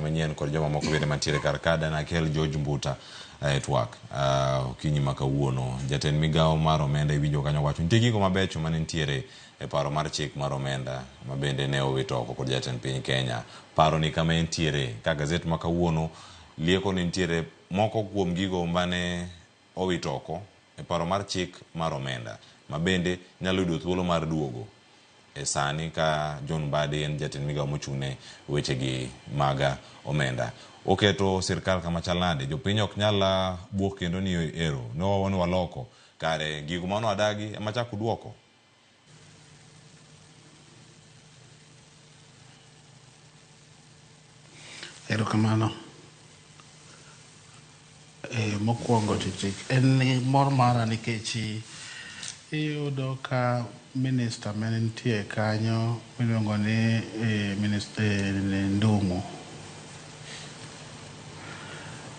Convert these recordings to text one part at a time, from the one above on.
manyien kod joma moko bende mantiere kar ka. Danakel George Mbuta e twak okinyi ma kawuono. Jatend migawo mar omenda iwinjo kanyo wacho nitie gigo mabecho mane nitiere e paro mar chik mar omenda ma bende ne owit oko kod jatend piny Kenya. Paro ni kama entiere ka gazet ma kawuono lieko ni nitiere moko kuom gigo mane owit oko e paro mar chik mar omenda ma bende nyalo yudo thuolo mar duogo e sani ka John Mbadi en jatend migawo mochung'ne wechegi mag omenda. Oketo sirkal kama chal nade? Jopiny ok nyal buok kendo ni ero ne waloko kare gigo mane wadagi ema chak uduoko. Erokamano. E, mokwongo tich en mor mara nikech iyudo ka minister mane nitie kanyo miluongo ni e, minister e, Ndung'u.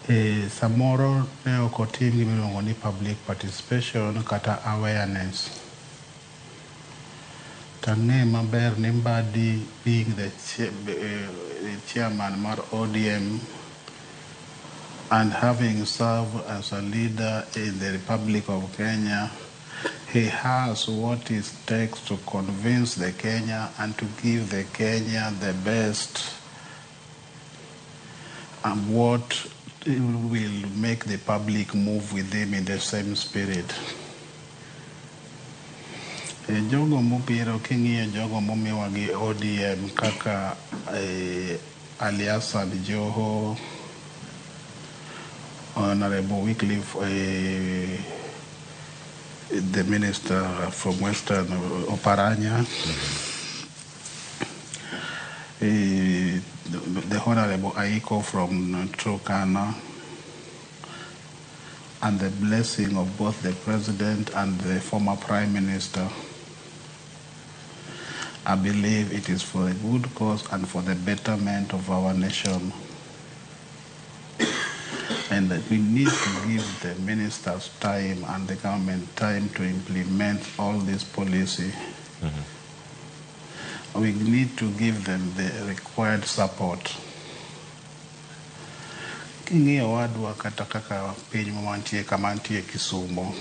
E, samoro ne ok otim gima iluongo ni public participation kata awareness. Tang'e maber ni Mbadi being the chairman mar ODM and having served as a leader in the Republic of Kenya, he has what it takes to convince the Kenya and to give the Kenya the best and what will make the public move with him in the same spirit. E, jogo mobiro king'iyo jogo momiwa gi ODM kaka Ali Hassan Joho, Honorable Wycliffe, the minister from Western Oparanya, the Honorable Aiko from Turkana, and the blessing of both the President and the former Prime Minister. I believe it is for a good cause and for the betterment of our nation. And that we need to give the ministers time and the government time to implement all this policy. We need to give them the required support. King'iyo wadwa kata kaka piny mantie kama nitie Kisumo.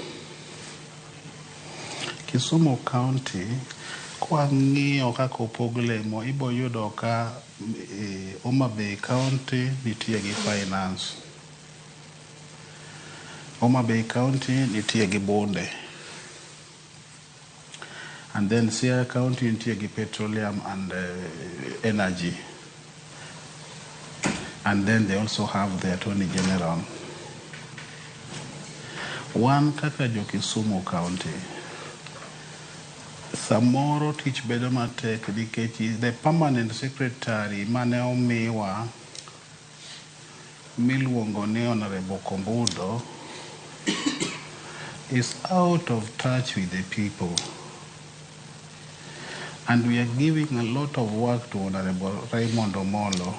Kisumu County, kwang'iyo kaka opog lemo, ibo yudo ka Homa Bay County nitie gi finance. Homa Bay County nitie gi bunde. And then Siaya County nitie gi petroleum and energy. And then they also have the Attorney General. Wan kaka jo Kisumu County, samoro tich bedo matek nikech the permanent secretary mane omiwa miluongo ni Honorable Kombudo is out of touch with the people. And we are giving a lot of work to Honorable Raymond Omolo.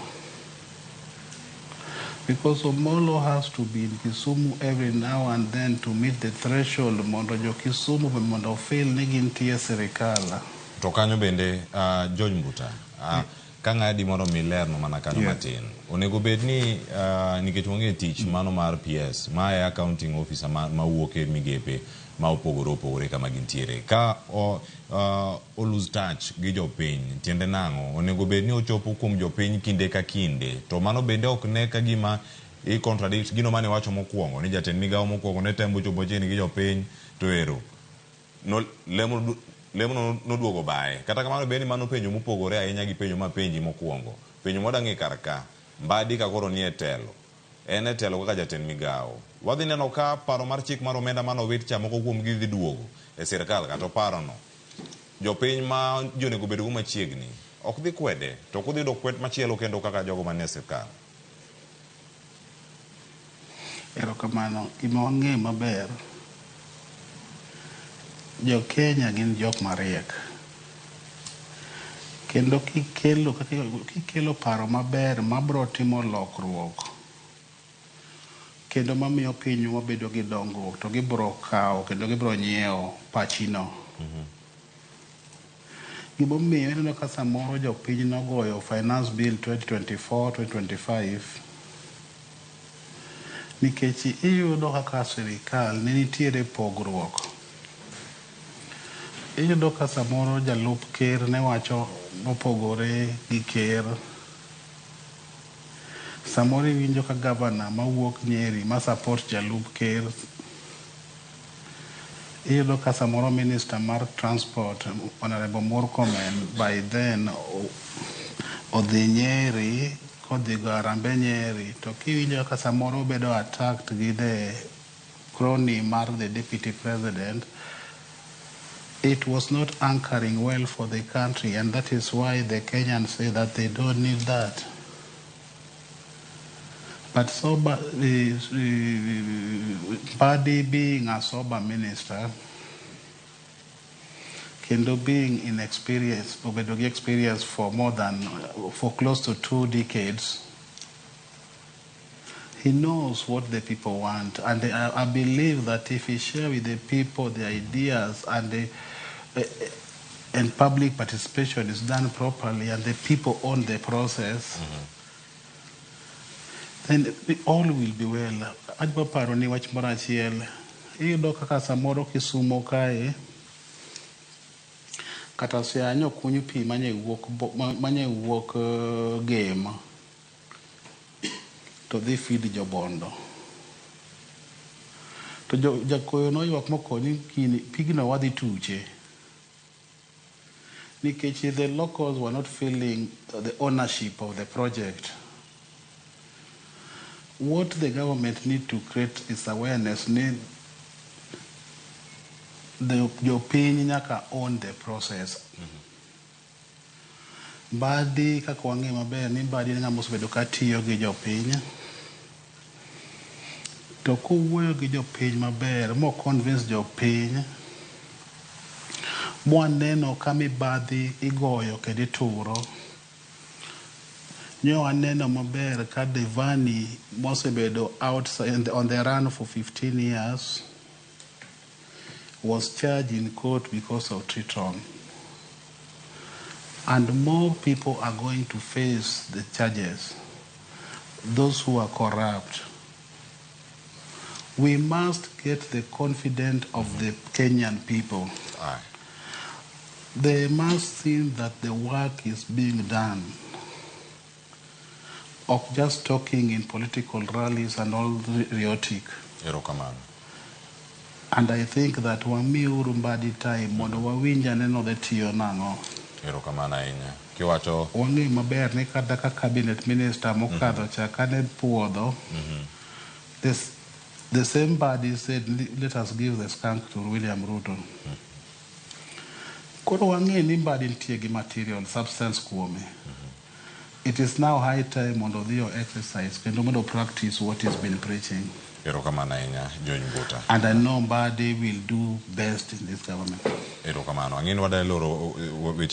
Because Omolo has to be in Kisumu every now and then to meet the threshold mondo jo Kisumu be mondo feel ni gintie sirikal. To kanyo bende George Mbuta, ka ng'adi mondo mi lerno mana kanyo matin. Onego bed ni nikech wang'e tich mano mar PS, ma e accounting officer ma wuok e migepe ma opogore opogore kama gintiere. Ka o lose touch gi jopiny, tiende nang'o? Onego bed ni ochopo kuom jopiny kinde ka kinde. To mano bende ok ne ka gima i contradict gino mane iwacho mokwongo ni jatend migawo mokwongo ne temo chopo machiegni gi jopiny to ero no, lemo lemono noduogo baye. Kata kamano bende mano penjo mopogore ahinya gi penjo mapenji mokwongo. Penjo mwadang'e kar ka, Mbadi ka koro nie telo, en e telo kaka jatend migawo. Wadhi neno ka paro mar chik mar omenda manowit cha moko kuom gi dhi duogo e sirkal kata oparono. Jopiny ma ji onego bedgo machiegni ok dhi kwede to ok udhi yudo kwet machielo kendo kaka jogo manie sirkal. Erokamano. Gima wang'eyo maber, jo Kenya gin jok mariek. Kendo kikelo paro maber mabro timo lokruok kendo mamiyo pinywa bedo gi dongruok to gibro kawo kendo gibro nyiewo pachino. Gimomiyo ineno ka samoro jopiny nogoyo Finance Bill 2024 2025 nikech iyudo kaka sirikal ne nitiere pogruok. Iyudo ka samoro jalup ker ne wacho mopogore gi ker. Samoro iwinjo ka gavana mawuok Nyeri ma support jalup ker. Iyudo ka samoro minister mar transport, Honorable Murkomen, by then odhi Nyeri kodhi go Harambee Nyeri, to kiwinjo ka samoro obedo attacked gi the crony mar the deputy president. It was not anchoring well for the country, and that is why the Kenyans say that they don't need that. But sober, Mbadi being a sober minister, kendo being in experience, obedo gi experience for close to 2 decades, he knows what the people want. And I believe that if he share with the people the ideas and public participation is done properly and the people own the process, then all will be well. Adwa paro ni wach moro achiel. Iyudo kaka samoro Kisumo kae, kata Siaya nyokuny pi manye wuok Gem to dhi feed jobondo. To jakoyo noywak mokoni gini pigno wadhi tuche. Nikech the locals were not feeling the ownership of the project. What the government need to create is awareness ni the jopiny nyaka own the process. Mbadi kaka wang'eyo maber ni Mbadi en ng'ama osebedo ka tiyo gi jopiny. To kowuoyo gi jopiny maber mo convince jopiny mwaneno ka mibadhi igoyo kendo ituro. Nyo waneno maber ka Devani mosebedo outside on the run for 15 years was charged in court because of Triton. And more people are going to face the charges, those who are corrupt. We must get the confidence of the Kenyan people. Aye. They must see that the work is being done. Of just talking in political rallies and all the rhetoric. Erokamano. And I think that wamiuru Mbadi time mondo wawinj aneno odhi tiyo nang'o. Erokamano ahinya. Kiwacho Wang'eyo maber ni kata ka cabinet minister mokadho cha kane puodho, the same body said, "Let us give the skunk to William Ruto." Koro wang'e ni Mbadi nitie gi material substance kuome. It is now high time mondo odhi o exercise kendo mondo practice what he's been preaching. Erokamano ahinya, George Mbuta. And I know Mbadi will do best in this government. Erokamano. Ang'e ni wadwa loro weche.